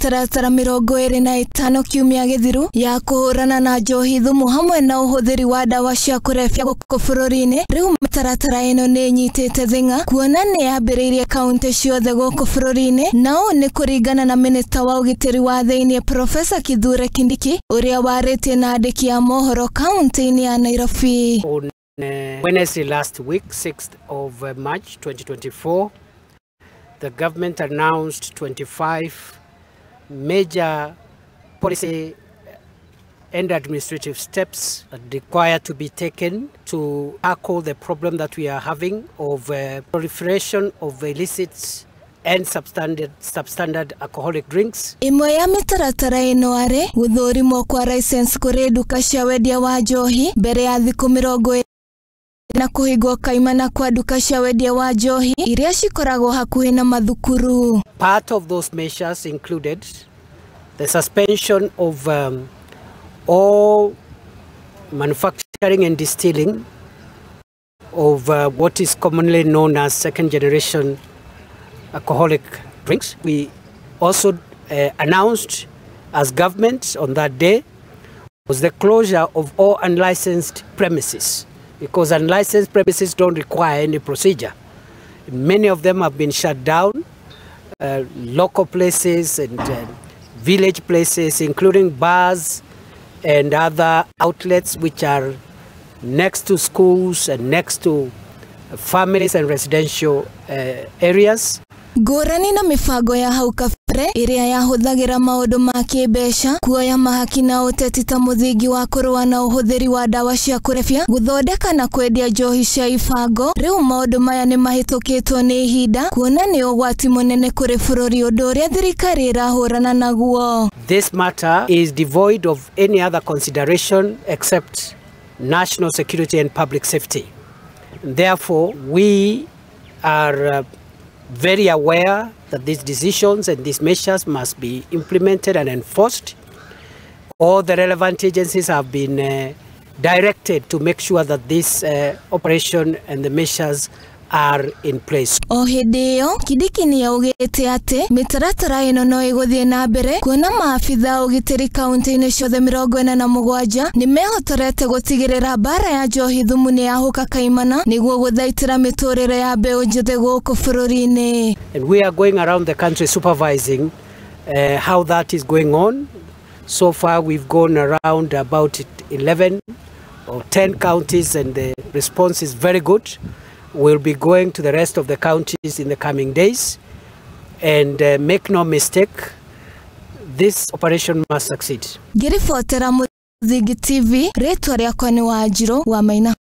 mĩtaratara 25 kiumia gĩthiru ya kũhũrana na njohi thumu hamwe na ũhũthĩri wa ndawa cia kũrebia gũkũ bũrũri-inĩ. Rĩu mĩtaratara ĩno nĩ ĩnyitĩte thing'a kuona nĩ yambĩrĩirie kaunti ciothe gũkũ bũrũri-inĩ, na ũũ nĩ kũringana na minista wa ũgitĩri wa thĩinĩ Profesa Kithure Kindiki ũrĩa warĩtie na andĩki a mohoro kaunti-inĩ ya Nairobi. On Wednesday last week, 6th of March 2024, the government announced 25 major policy and administrative steps that require to be taken to tackle the problem that we are having of proliferation of illicit and substandard alcoholic drinks. Ĩmwe ya mĩtaratara ĩno arĩ gũthũrimwo kwa license kũrĩ nduka cia wendia wa njohi mbere ya thikũ 20 na kũhingwo kaimana kwa nduka cia wendia wa njohi iria cikoragwo hakuhĩ na mathukuru. Part of those measures included the suspension of all manufacturing and distilling of what is commonly known as second generation alcoholic drinks. We also announced as government on that day was the closure of all unlicensed premises, because unlicensed premises don't require any procedure. Many of them have been shut down, local places and village places, including bars and other outlets which are next to schools and next to families and residential areas. Ngũrani na mĩbango ya hau kabere ĩrĩa yahũthagĩra maũndũ ma kĩmbeca, kuoya mahaki na ũteti ta mũthingi wa kũrũa na ũhũthĩri wa ndawa cia kũrebia, gũthondeka na kwendia njohi cia ibango, rĩu maũndũ maya nĩ mahĩtũkĩtwo nĩ ihinda kuona nĩ ũgwati mũnene kũrĩ bũrũri, ũndũ ũrĩa thirikari ĩrahũrana naguo. This matter is devoid of any other consideration except national security and public safety. Therefore, we are very aware that these decisions and these measures must be implemented and enforced. All the relevant agencies have been directed to make sure that this operation and the measures are in place. O hĩndĩ ĩyo Kindiki nĩ augĩte atĩ mĩtaratara ĩno no ĩgũthiĩ na mbere kuona maabitha a ũgitĩri kaunti-inĩ ciothe 47 nĩ mehotorete gũtigĩrĩra mbara ya njohi thumu nĩ yahũka kaimana nĩguo gũthaitĩra mĩtũrĩre ya mbeũ njĩthĩ gũkũ bũrũri-inĩ. And we are going around the country supervising how that is going on. So far we've gone around about 11 or 10 counties and the response is very good. We'll be going to the rest of the counties in the coming days, and make no mistake, this operation must succeed. Ngĩribotera Mũthingi TV, rĩtwa rĩakwa nĩ Wanjirũ wa Maina.